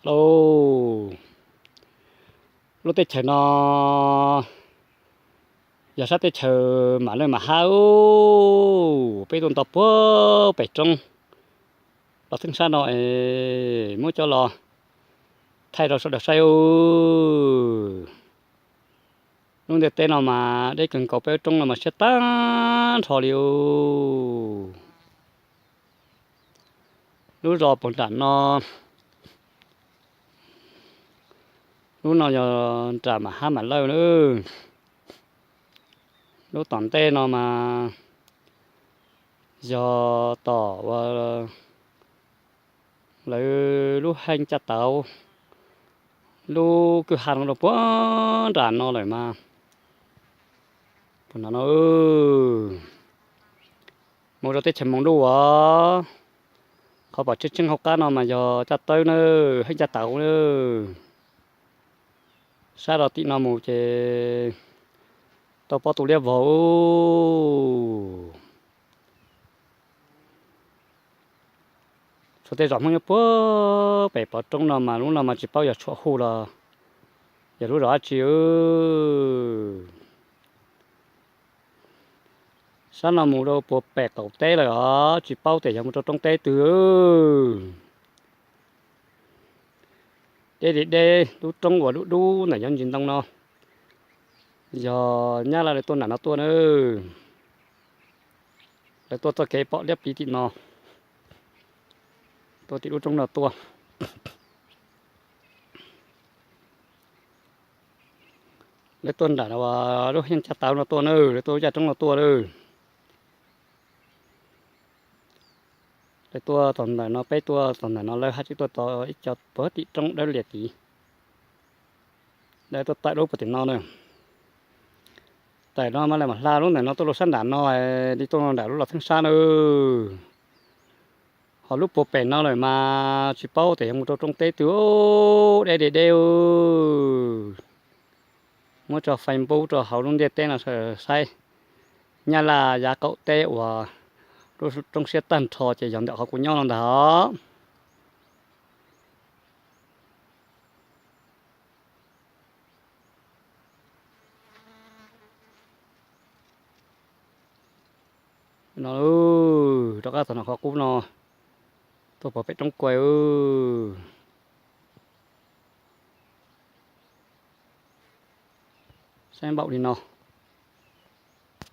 Lauj, lub teb chaws no yog sab teb chaws mam lawj mam hab ub, peb tuaj nto puag pem roob los theeb sab no es muab coj los thaij rau sawv daws saib ub. Lub ntiaj teb no mas deb kawg nkaus, peb lub roob no mas siab tag nrho li ub. Lub zos puag nram no, lub no yog nram mam hab mam lawj na. Lub tom ntej no mas yog tom uas lawv lub heej caj tauv, lub kwj ha no rau puag nram no lawm mas puag nram no mus rau teb chaws Moos Duj os. Qhov pom tseeb tseeb hauv qab no mas yog caj tawb na, heej caj tauv na. Sab rau tim no mus ces tau pob tus liab vog. Tshuav tej zos Hmoob nyob puag pem pov roob no mas lub no mas tsis paub yog tshuam hu los yog lub zos dab tsi. Sab no mus rau puag pem qaum teb lawm os, tsis paub tias yog mus rau roob teb twg. Deb li deb, lub roob uas dub dub ntawm nyob ntsis ntoo no yog Nyab Laj lawv tuaj nram no tuaj na. Lawv tuaj txoj kev pom liab pliv tim no, tuaj tim lub roob no tuaj. Lawv tuaj nram lub heej caj tauv no tuaj na, lawv tuaj lub caj roob no tuaj na. Lawv tuaj txog ntawm no, peb tuaj txog ntawm no, lawv haj tseem tuaj txog ib co puag tim roob dawb lias tid. Lawv tuaj tawm lub puag tim no na. Tawm no mas lawv mam hla lub ntawm no tuaj rau sab nram no, li tuaj nram lub los theeb sab na. Ho lub puag pem no lawm mas tsis paub tias yog mus rau roob teb twg, deb deb deb. Muab tso Facebook rau hauv lub ntiaj teb no saib. Nyab Laj yav qaum teb uas lub roob siab tag nrho ces yog ntawm qhov kuv nyob no ntag os. No, rov qab txog no qhov qub no, tuaj pom pem roob kuaj. Saib npaum li no.